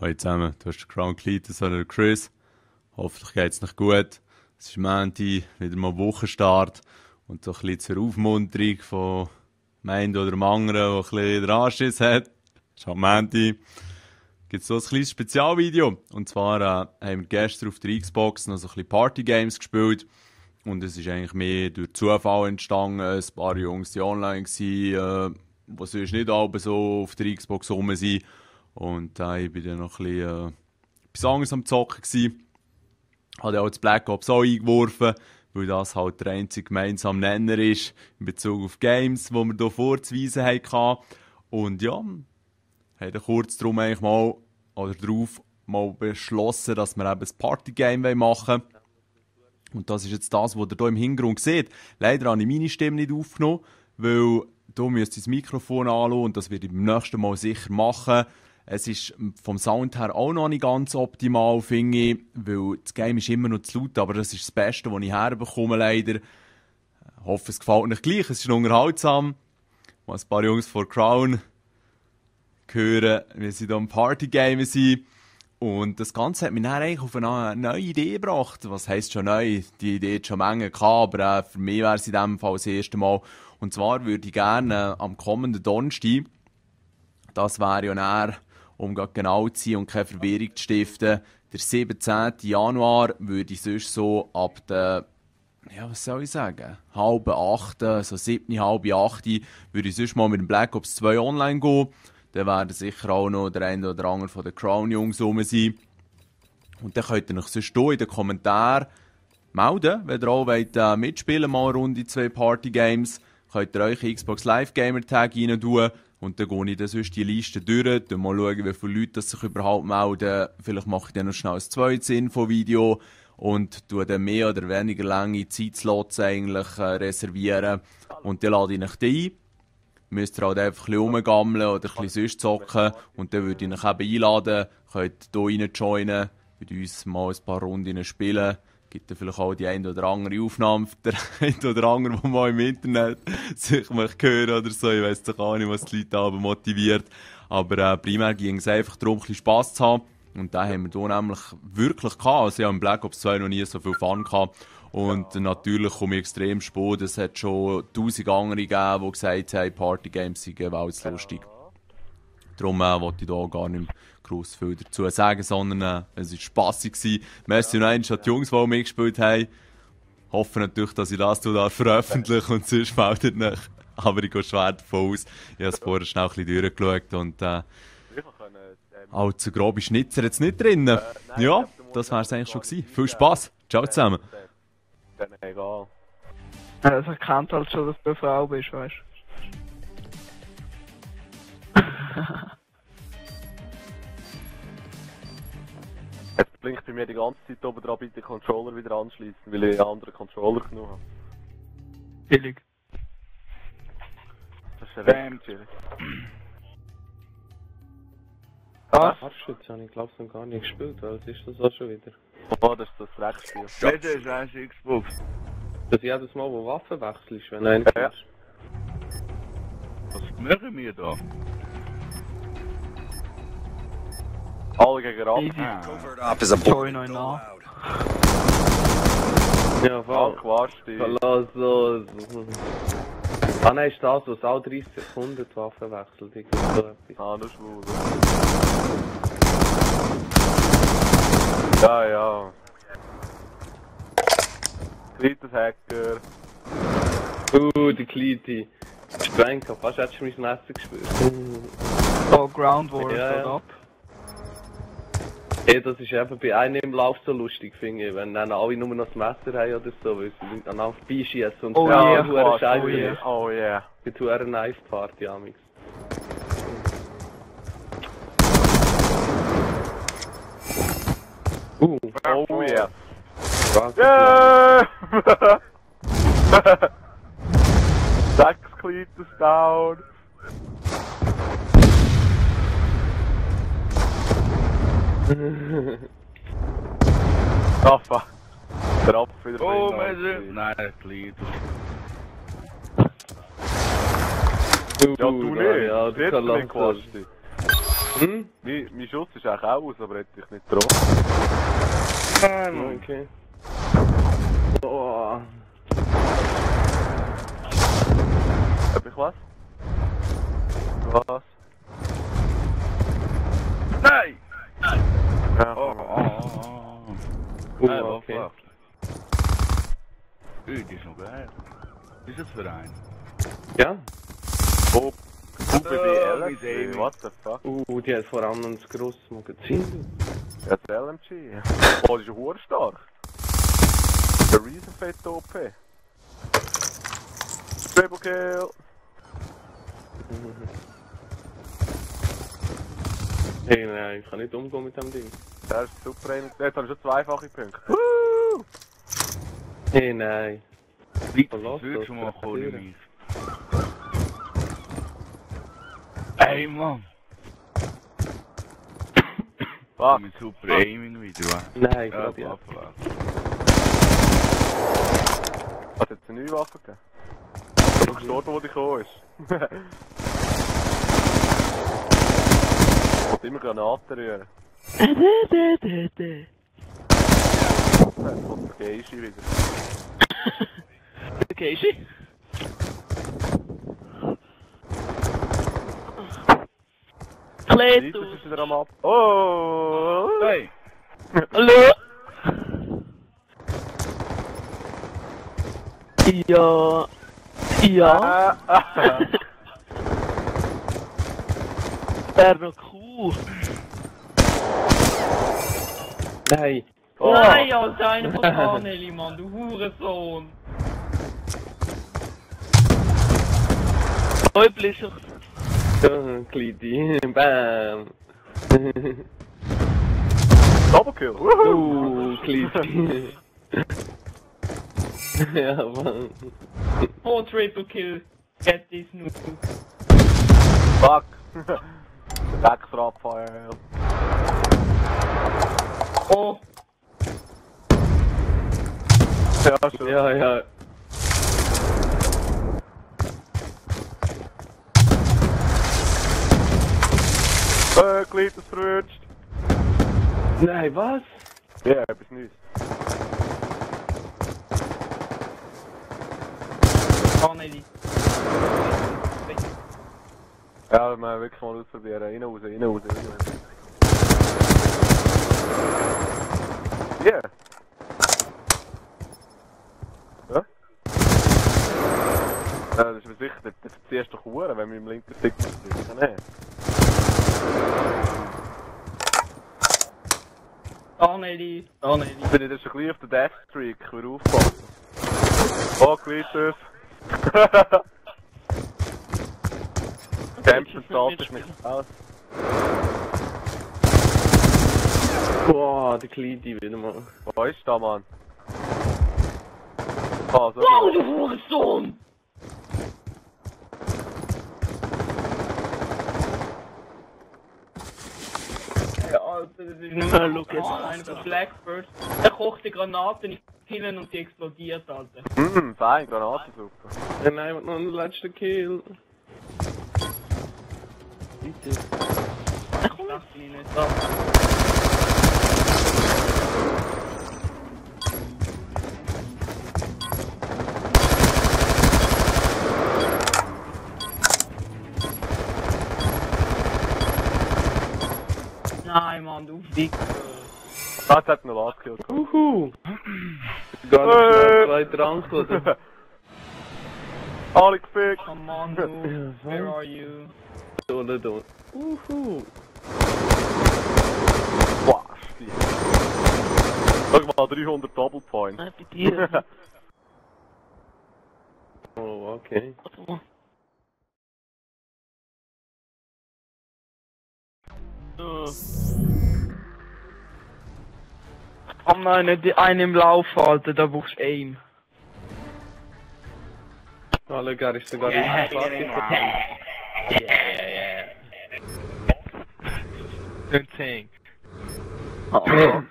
Hallo zusammen, du hast den Crown Cletus oder Chris. Hoffentlich geht es noch gut. Es ist Montag, wieder mal Wochenstart. Und so ein bisschen zur Aufmunterung von dem einen oder dem anderen, der ein bisschen den Anschiss hat. Es ist am Montag. Gibt es so ein kleines Spezialvideo. Und zwar haben wir gestern auf der Xbox noch so ein bisschen Partygames gespielt. Und es ist eigentlich mehr durch Zufall entstanden. Ein paar Jungs, die online waren, die sonst nicht alle so auf der Xbox rum sind. Und ich war dann noch ein bisschen etwas anderes am Zocken gewesen. Habe auch das Black Ops auch eingeworfen, weil das halt der einzige gemeinsame Nenner ist in Bezug auf Games, die wir hier vorzuweisen hatten. Und ja, haben dann kurz darum eigentlich mal, oder drauf mal beschlossen, dass wir eben ein Partygame machen wollen. Und das ist jetzt das, was ihr hier im Hintergrund seht. Leider habe ich meine Stimme nicht aufgenommen, weil hier müsst ihr das Mikrofon anschauen und das werde ich beim nächsten Mal sicher machen. Es ist vom Sound her auch noch nicht ganz optimal, finde ich, weil das Game ist immer noch zu laut, aber das ist das Beste, was ich herbekomme, leider. Ich hoffe, es gefällt euch gleich, es ist unterhaltsam. Mal ein paar Jungs von Crown hören, wie sie hier im Partygame sind. Und das Ganze hat mich dann eigentlich auf eine neue Idee gebracht. Was heisst schon neu? Die Idee hat schon Menge gehabt, aber für mich wäre es in diesem Fall das erste Mal. Und zwar würde ich gerne am kommenden Donnerstag, das wäre ja näher, um genau zu sein und keine Verwirrung zu stiften, der 17. Januar würde ich sonst so ab der, ja, was soll ich sagen, 7:30, so 7, 7:30, würde ich sonst mal mit dem Black Ops 2 online gehen. Dann werden sicher auch noch der eine oder andere von den Crown-Jungs rum sein. Und dann könnt ihr euch sonst hier in den Kommentaren melden, wenn ihr auch wollt, mitspielen mal eine Runde 2 Party-Games. Könnt ihr euch Xbox Live Gamer Tag rein tun. Und dann gehe ich dann sonst die Liste durch, dann mal schauen, wie viele Leute sich überhaupt melden. Vielleicht mache ich dann noch schnell ein zweites Infovideo und tue dann mehr oder weniger lange Zeitslots eigentlich reservieren. Und dann lade ich euch die ein. Müsst ihr halt einfach ein bisschen rumgammeln oder ein bisschen sonst zocken. Und dann würde ich euch eben einladen, könnt hier rein joinen, mit uns mal ein paar Runden spielen. Gibt ja vielleicht auch die eine oder andere Aufnahme für den einen oder anderen, der mal im Internet sich möchte hören oder so. Ich weiss doch auch nicht, was die Leute aber motiviert. Aber primär ging es einfach darum, ein bisschen Spass zu haben. Und da haben wir hier nämlich wirklich gehabt. Also ich habe im Black Ops 2 noch nie so viel Fun gehabt. Und natürlich komme ich extrem spät. Es hat schon 1000 andere gegeben, die gesagt haben, Partygames sind weltlustig. Darum wollte ich da gar nicht gross viel dazu sagen, sondern es war spassig. Merci noch einmal an die Jungs, die mitgespielt haben. Ich hoffe natürlich, dass ich das hier veröffentliche und sonst meldet nicht. Aber ich gehe schwer davon aus. Ich habe es vorher schnell ein bisschen durchgeschaut und allzu grobe Schnitzer jetzt nicht drin. Ja, das wäre es eigentlich schon gewesen. Viel Spass. Ciao zusammen. Egal. Es erkennt halt schon, dass du eine Frau bist, weißt du. Jetzt blinkt bei mir die ganze Zeit oben dran, bitte den Controller wieder anschließen, weil ich einen anderen Controller genommen habe. Billig. Das ist ja recht chillig. Was? Arschschütze habe ich glaube ich noch gar nicht gespielt, weil es ist das auch schon wieder. Oh, das ist das Dreckspiel. Das ist ein Xbox. Dass jedes Mal, wo Waffen wechselst, wenn du einen Ja. hast. Was machen wir da? Alle gegen ab. Covert op is a boy. Join euch nach. Ja, voll. Quatsch, die. Verlass los. Ah nein, ist das, was alle 30 Sekunden die Waffe wechselt. Irgendwie so etwas. Ah, nur schwul. Ja, ja. Kleines Hacker. Die Kleine. Sprenker, fast hättest du mein Messer gespürt. So, Ground War Ja, steht ja. ab. Ja, das ist eben bei einem im Lauf so lustig, finde ich. Wenn dann alle nur noch das Messer haben oder so, weil sie dann auch vorbeischießen und Oh ja, yeah, hure Quatsch, Scheiße oh yeah. ist. Oh yeah. Gibt hure Knife Party amix. Oh yeah. Was? Yeah! 6 Kleines down. Ah, fuck. Der Apfel wieder Oh, drin, Messer! Alter. Nein, Glied. Ja, du nicht. Ja, Jetzt du nicht kannst Quatsch. Hm? Mein Schuss ist eigentlich auch aus, aber hätte ich nicht getroffen. Okay. Oh. Hab ich was? Was? Nein! Ja, Okay. Das ist noch geil. Was ist das für ein? Ja. Oh, UBB mit Amy. LMG, what the fuck? Die hat vor allem ein grosses Magazin. Ja, das LMG. Oh, die ist ja hure stark. Der Reason fett OP. Triple Kill. Hey, nein, ich kann nicht umgehen mit dem Ding. Der ist super. Jetzt habe ich schon zweifache Punkte. Hey, nein. Wie Verlass würde das, schon mal respektieren. kommen. Ey, Mann! Was? Mit super Aiming wieder, wa? Nein, Ja, gerade ja. Waffe. Hat jetzt eine neue Waffe gegeben? Ich bin gestorben, wo die gekommen ist. Ich wollte immer Granaten rühren. Jetzt kommt der Geischi wieder. Geischi? Kletus ist wieder am Ab. Oh! Hey! Hallo? Ja. Ja. Wäre noch cool. Nein. Oh. Nein, Alter, einer von Tarnelli, Mann, du Hurensohn. Oi, Blischer. Kleidi. Bam. Double Kill! Kleidi. Ja, Mann. Oh, Triple Kill. Get this noob. Fuck! Der extra Abfeuer. Oh, Ja, schon. Ja, ja. Kletus verwünscht. Nein, was? Ja, etwas Neues. Tarnelli. Ja, wir wirklich mal ausprobieren. Rein, raus, rein, raus, rein, raus. Yeah! Ja? Ja, das ist mir sicher, das verziehst du doch Uhren, wenn wir im linken Stick drücken. Nee. Tarnelli. Tarnelli. Bin ich jetzt schon ein bisschen auf der Death Streak, ich will aufpassen. Oh, Kletus! Kämpfen zahlt sich nicht aus. Boah, der Kleidi wieder mal. Wo ist da, Mann? Ah, so Wow, gut. du Hurensohn! Ja, Alter, das ist nicht mehr Lucas. einer von Blackbird. Er kocht die Granaten, ich killen und die explodiert, Alter. Fein, Granatensuppe. Ja, nein, noch einen letzten Kill. Bitte. Das bin ich nicht da. Nein, Mann, du Wichser. Das hat noch Last Kill gehabt. Gar nicht schnell 2 Trank oder? Alle gefickt! Come on, du. Where are you? Oder da. Boah, Stief. Schau mal, 300 Double Points. Nein, bei dir. Oh, okay. Warte mal. Oh nein, nicht die eine im Lauf, Alter, da brauchst du Aim. Alle gar ist sogar nicht Don't think. Oh, Mann.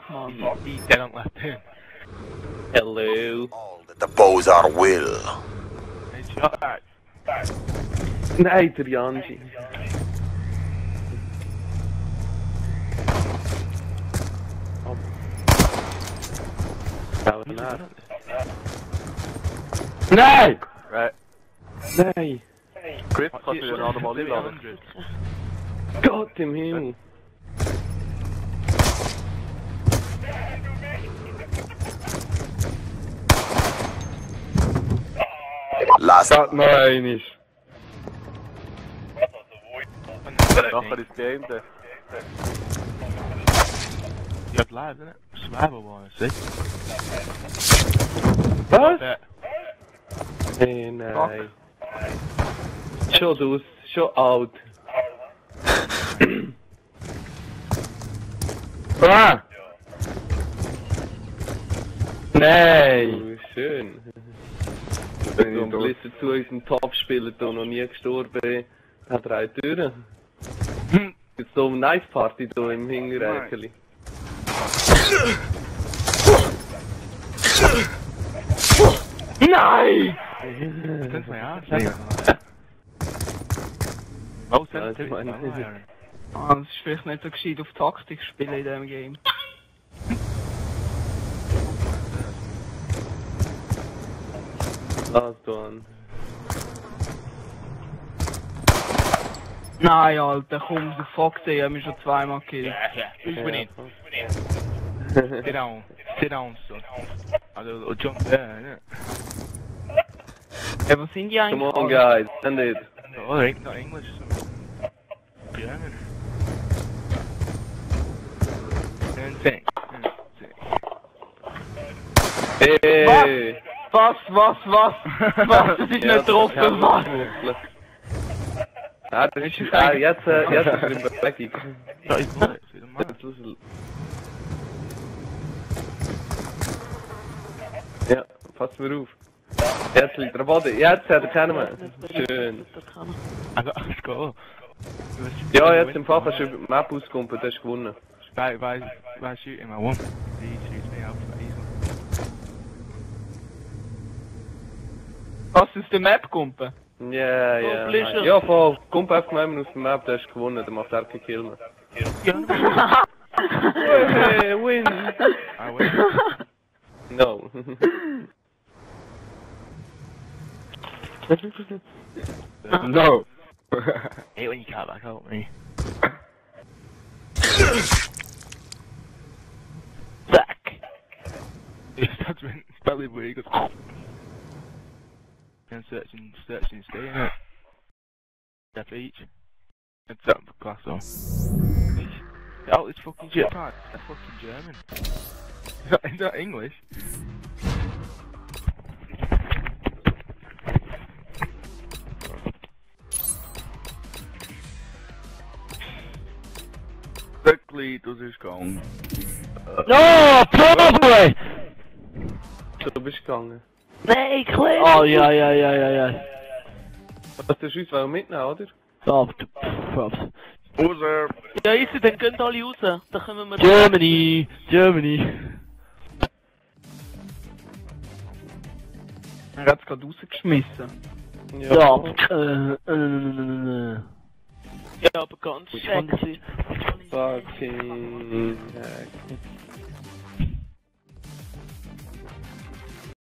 They don't let him. Hello. All that the Bozar will. Nein, der Janji. Aber nein. Nein! Nein! Chris, kannst du dir noch mal einladen? Gott im Himmel! Last Nein, ist. Nachher ist Game dann. You have live, isn't it? Survival one, see? Was? That. Hey, nein. Schon dus, schon alt. Ah! Nein! Oh, schön. Wenn ich Blizzard zu unserem Top-Spieler da noch nie gestorben bin, hat 3 Türen. Jetzt so eine Knife-Party da im Hinteräckeli. Nein! That's my ass. Oh, Ja, send ich it meine- Ah, das ist vielleicht nicht so gescheit auf Taktik spielen in diesem Game. Lass du an. Nein, Alter, komm, der Fox, ich hab mich schon zweimal gekillt. Who's winning? Sit down, son. I'll jump there, innit? Ja, was sind die eigentlich? Come on, alle? guys, send it. Oh, they ain't not English, so. German. Thing. Hey! Was? Was? Das ist nicht getroffen, was? Ja, das ist, jetzt ist er in Bewegung. That is bullets, it doesn't matter. Ja, pass mir auf. Jetzt liegt er am Boden. Jetzt hat er keinen mehr. Schön. Let's go. Ja, jetzt im Fall kannst du über die Map auskumpen, du hast gewonnen. Why shoot him? I won't. He shoots me out for easy. Was ist der Map-Kumpe? Ja, ja. Blizzard. Ja, voll. Kump einfach mal auf der Map, du hast gewonnen, dann macht er keinen Kill mehr. Hey, win! I win. No. No. Hate when you can't back out me. Zack. That's when belly where he goes. And searching, stay in it. Step each. And something for class though. Oh, it's fucking jetpack. That's fucking German. Is that English? Quickly does this go. No, probably! Du bist gegangen. Nein, klar! Oh, ja. Was hast du uns mitnehmen, oder? Props. Loser! Ja, ist dann gehen alle raus. Da können wir... Germany! Er hat's gerade rausgeschmissen. Ja, aber ganz sexy. Fucking heck.